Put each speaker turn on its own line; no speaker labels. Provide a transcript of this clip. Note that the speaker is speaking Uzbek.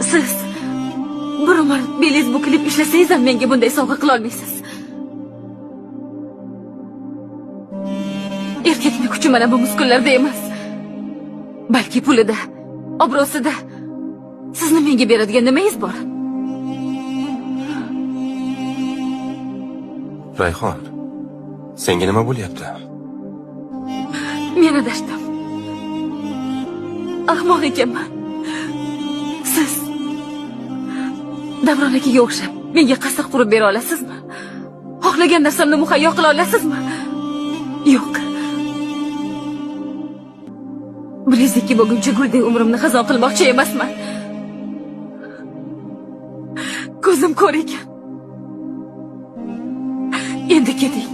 Siz bir umr belingiz bukilib ishlasangiz ham menga bunday sovg'a qila olmaysiz. Erkakning kuchi mana bu muskullarda emas, balki pulida, obro'sida. Sizni menga beradigan nimangiz bor?
Rayhon, senga nima bo'lyapti?
Men adashdim. Ahmoq ekanman. Siz Davron akaga o'xshab menga qasr qurib bera olasizmi? Xohlagan narsamni muhayyo qila olasizmi? Yo'q. 102 bo'lguncha guldek umrimni xazon qilmoqchi emasman. Ko'zim ko'r ekan. Endi keting.